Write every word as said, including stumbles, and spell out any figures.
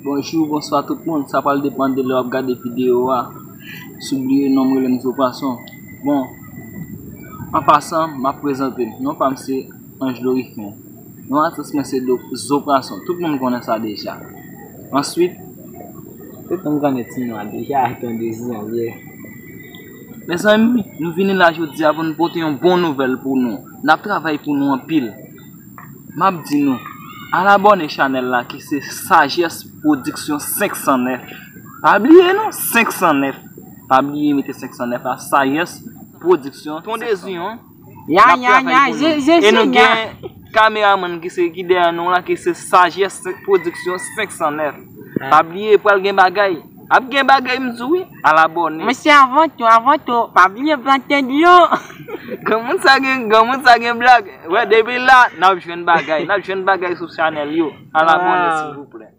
Bonjou, bonswa tout moun. Sa pral depann de lè w ap gade videyo a. Si w bliye non m, rele m Zo Pwason. Bon, an pasan, m ap prezante m. Non pa m se Ange Lorifen. Non atis mwen se Do- Zo Pwason. Tout moun konnen sa deja. Answit, tout moun konnen ti non an deja, tande zi an byen. Mezanmi, nou vini la jodi a pou nou pote yon bon nouvèl pou nou. N ap travay pou nou anpil. M ap di nou, al abòne chanèl la ki se Sagesse Production senk san nèf. Pa bliye non, senk san nèf. Pa bliye mete senk san nèf la, Sagesse Production. Ton de Zion. Ya, ya, ya, je, je, e nou gen kameramann ki se ki dèyè nou la ki se Sagesse Production senk san nèf. Pa bliye pral gen bagay. Ap gen bagay m di w wi. Al abòne. Mesye, avan tou, avan tou, pa bliye plante dlo. Granmoun sa gen, granmoun sa gen blag. Wè, depi la, n ap jwenn bagay. N ap jwenn bagay sou chanèl yo. Al abòne, silvouplè.